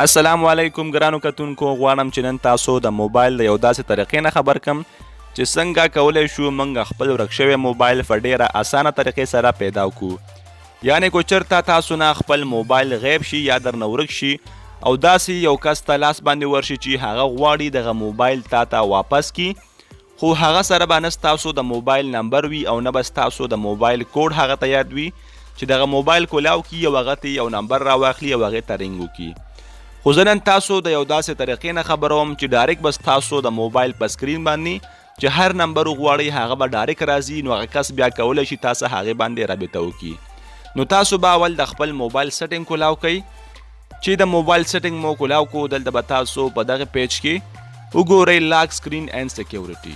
السلام علیکم ګرانو کتونکو، غواړم چې نن تاسو د موبایل د یو داسې طریقې نه خبر کم چې څنګه کولی شو موږ خپل ورک شوی موبایل په ډیره اسانه طریقې سره پیدا کو. یعنی کو چرته تاسو نه خپل موبایل غیب شي یا درنه ورک شي او داسې یو کس ته لاس باندې ورشي چې هغه غواړي دغه موبایل تا ته واپس کی، خو هغه سره به نه ستاسو د موبایل نمبر وي او نه به ستاسو د موبایل کوډ هغه ته یاد وي چې دغه موبایل کولاو کی او هغه ته یو نمبر راواخلي او هغه ته رینګ وکړي. خو زه نن تاسو د یو داسې طریقې نه خبروم چې ډایرک به ستاسو د موبایل په سکرین باندې چې هر نمبر وغواړئ هغه به ډایرک راځي، نو هغه کس بیا کولی شي تاسو هغې باندې رابطه وکړي. نو تاسو به اول د خپل موبایل سیټینګ کولاو کړئ. چې د موبایل سیټینګ مو کولاو کو، دلته به تاسو په دغه پیج کې وګورئ لاک سکرین اینډ سکیورټي،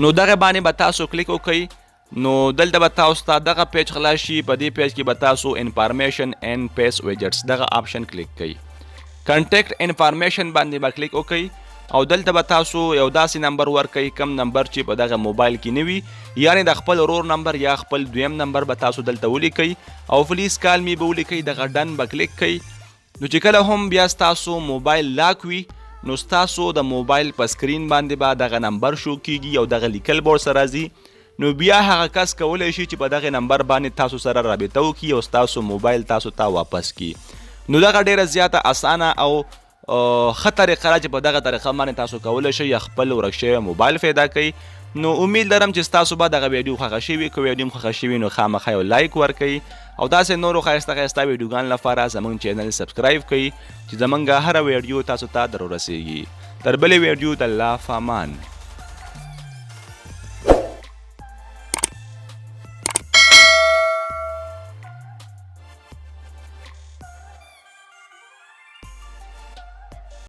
نو دغه باندې به تاسو کلیک وکړئ. نو دلته به تاسو ته دغه پیج خلاص شي. په دې پیج کې به تاسو انفارمیشن اینډ فیس ویجټس دغه آپشن کلیک کړئ، کنټیکټ انفارمیشن باندې به کلیک وکړئ او دلته به تاسو یو داسې نمبر ورکړئ کم نمبر چې په دغه موبایل کې نه وي، یعنی د خپل ورور نمبر یا خپل دویم نمبر به تاسو دلته ولیکئ او پلیز کال می به ولیکئ، دغه ډن به کلیک کړئ. نو چې کله هم بیا ستاسو موبایل لاک وي، نو ستاسو د موبایل په سکرین باندې به دغه نمبر شو کیږي او دغه لیکل به ورسره راځي. نو بیا هغه کس کولی شي چې په دغه نمبر باندې تاسو سره رابطه وکړي او ستاسو موبایل تاسو ته واپس کړي. نو دغه ډیره زیاته اسانه او ښه طریقه ده چې په دغه طریقه باندې تاسو کولی شئ خپل ورک شوی موبایل پیدا کړئ. نو امید لرم چې ستاسو به دغه ویډیو خوښه شوي. که ویډیو خوښه شوي، نو خامخا یو لایک ورکړئ او داسې نورو ښایسته ښایسته ویډیوګانو لپاره زمونږ چینل سبسکرایب کړئ چې زمونږ هره ویډیو تاسو ته در ورسیږي. تر بلې ویډیو د الله فامان.